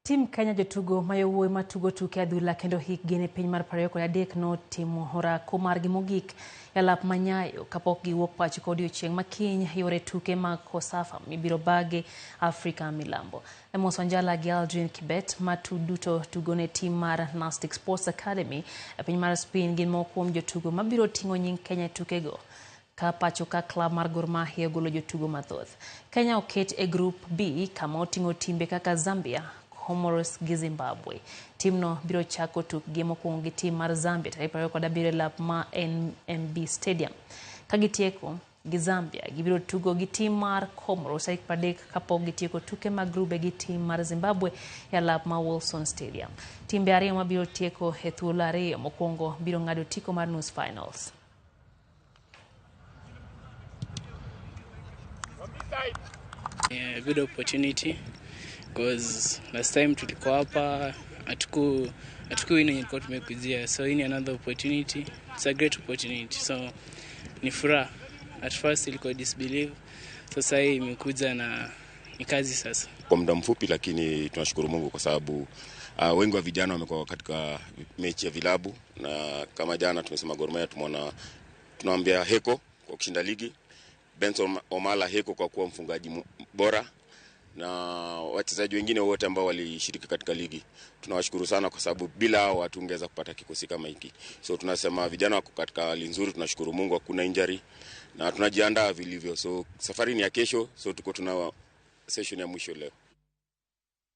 Tim Kenya jotugo ma yowuoyi matugo tuke adhula kendo hikgi ni piny mar 23 notimo orako margi mogik e alap ma Nyayo kapok giwuok pacho ka odiochieng' ma kiny yore tuke mag COSAFA mibiro bagi Afrika Milambo. Amos Wanjala gi Aldrin Kibet ma duto tugo ne tim mar Nastic Sports Academy e piny mar Spain gin moko kuom jotugo mabiro ting'o nying Kenya e tukego. Ka pacho ka klab mar Gor Mahia ogolo jotugo mathoth. Kenya oket e grup B kama oting'o timbe kaka Zambia, Comoros gi Zimbabwe. Timno biro chako tukgi mokwongo gi tim mar Zambia tarik 27 e lap ma NMB Stadium. Ka gitieko gi Zambia, gibiro tugo gi tim mar Comoros tarik 30 kapok gitieko tuke mag grube gi tim mar Zimbabwe e alap ma Wilson Stadium. Timbe ariyo mabiro tieko e thuolo ariyo mokwongo biro ng'ado otiko mar nus finals. Yeah, good opportunity because last time tulikuwa hapa hatuku win yenye tulikuwa tumekujia, so hii ni another opportunity, it's a great opportunity, so ni furaha. At first ilikuwa disbelief, sasa hii imekuja na ni kazi sasa. Kwa muda mfupi, lakini tunashukuru Mungu kwa sababu wengi wa vijana wamekuwa katika mechi ya vilabu, na kama jana tumesema Gor Mahia tumeona, tunaambia heko kwa kushinda ligi, Benson Omala heko kwa kuwa mfungaji bora, na wachezaji wengine wote ambao walishiriki katika ligi tunawashukuru sana, kwa sababu bila hao hatungeweza kupata kikosi kama hiki. So tunasema vijana wako katika hali nzuri, tunashukuru Mungu hakuna injury na tunajiandaa vilivyo. So safari ni ya kesho, so tuko tuna session ya mwisho leo.